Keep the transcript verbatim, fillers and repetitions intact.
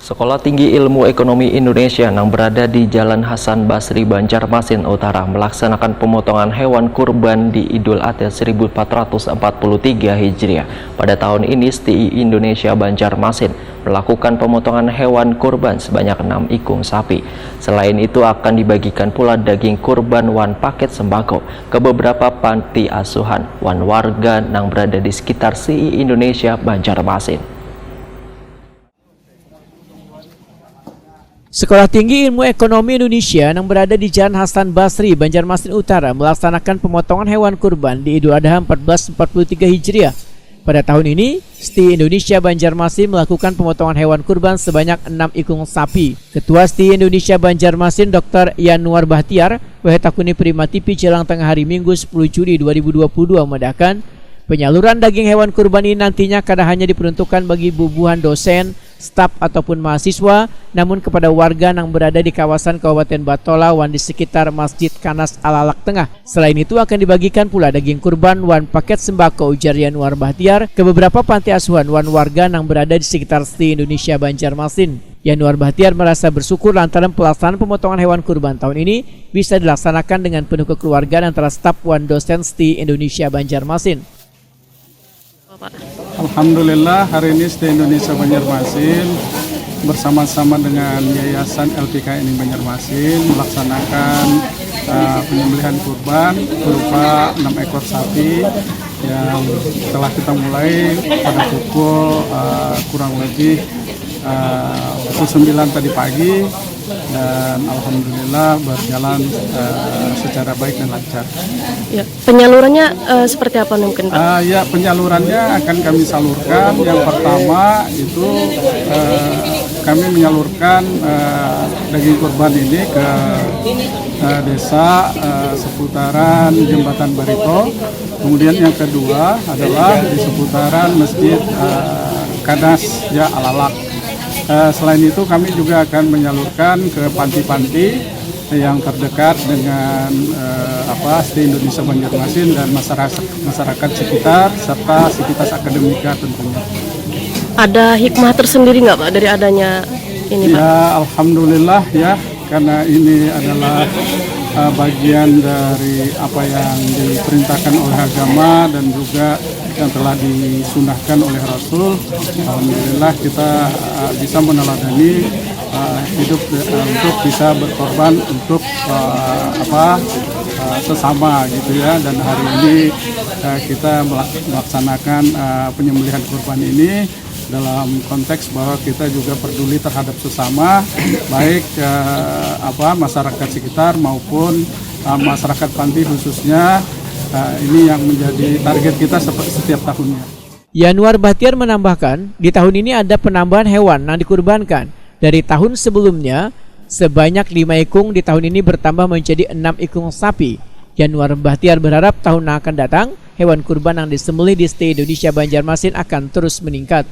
Sekolah Tinggi Ilmu Ekonomi Indonesia nang berada di Jalan Hasan Basri, Banjarmasin Utara, melaksanakan pemotongan hewan kurban di Idul Adha seribu empat ratus empat puluh tiga Hijriah. Pada tahun ini, S T I Indonesia Banjarmasin melakukan pemotongan hewan kurban sebanyak enam ikung sapi. Selain itu, akan dibagikan pula daging kurban wan paket sembako ke beberapa panti asuhan wan warga nang berada di sekitar S T I Indonesia Banjarmasin. Sekolah Tinggi Ilmu Ekonomi Indonesia yang berada di Jalan Hasan Basri, Banjarmasin Utara, melaksanakan pemotongan hewan kurban di Idul Adha empat belas empat puluh tiga Hijriah. Pada tahun ini, S T I Indonesia Banjarmasin melakukan pemotongan hewan kurban sebanyak enam ikung sapi. Ketua S T I Indonesia Banjarmasin, Doktor Yanuar Bahtiar, wahetakuni Prima T V Jalang Tengah Hari Minggu sepuluh Juli dua ribu dua puluh dua, memadahakan penyaluran daging hewan kurban ini nantinya kada hanya diperuntukkan bagi bubuhan dosen, staf ataupun mahasiswa, namun kepada warga nang berada di kawasan Kabupaten Batola wan di sekitar Masjid Kanas Alalak Tengah. Selain itu, akan dibagikan pula daging kurban wan paket sembako, ujar Yanuar Bahtiar, ke beberapa panti asuhan wan warga nang berada di sekitar S T I Indonesia Banjarmasin. Yanuar Bahtiar merasa bersyukur lantaran pelaksanaan pemotongan hewan kurban tahun ini bisa dilaksanakan dengan penuh kekeluargaan antara staf wan dosen S T I Indonesia Banjarmasin. Alhamdulillah, hari ini S T I Indonesia Banjarmasin bersama-sama dengan Yayasan L P K N I Banjarmasin melaksanakan uh, penyembelihan kurban berupa enam ekor sapi yang telah kita mulai pada pukul uh, kurang lebih uh, pukul sembilan tadi pagi, dan alhamdulillah berjalan uh, secara baik dan lancar. Ya, penyalurannya uh, seperti apa mungkin Pak? Uh, ya, penyalurannya akan kami salurkan. Yang pertama itu uh, kami menyalurkan uh, daging kurban ini ke uh, desa uh, seputaran Jembatan Barito. Kemudian yang kedua adalah di seputaran Masjid uh, Kanas, ya, Alalak. Uh, selain itu, kami juga akan menyalurkan ke panti-panti yang terdekat dengan uh, apa S T I Indonesia Banjarmasin dan masyarakat masyarakat sekitar serta Sivitas Akademika tentunya. Ada hikmah tersendiri nggak Pak dari adanya ini Pak? Ya, alhamdulillah ya, karena ini adalah uh, bagian dari apa yang diperintahkan oleh agama dan juga yang telah disunahkan oleh Rasul. Alhamdulillah kita uh, bisa meneladani uh, hidup uh, untuk bisa berkorban untuk uh, apa uh, sesama gitu ya, dan hari ini uh, kita melaksanakan uh, penyembelihan kurban ini dalam konteks bahwa kita juga peduli terhadap sesama, baik uh, apa masyarakat sekitar maupun uh, masyarakat panti khususnya. Uh, ini yang menjadi target kita setiap tahunnya. Yanuar Bahtiar menambahkan, di tahun ini ada penambahan hewan yang dikurbankan. Dari tahun sebelumnya, sebanyak lima ikung, di tahun ini bertambah menjadi enam ikung sapi. Yanuar Bahtiar berharap tahun yang akan datang, hewan kurban yang disembelih di S T I Indonesia Banjarmasin akan terus meningkat.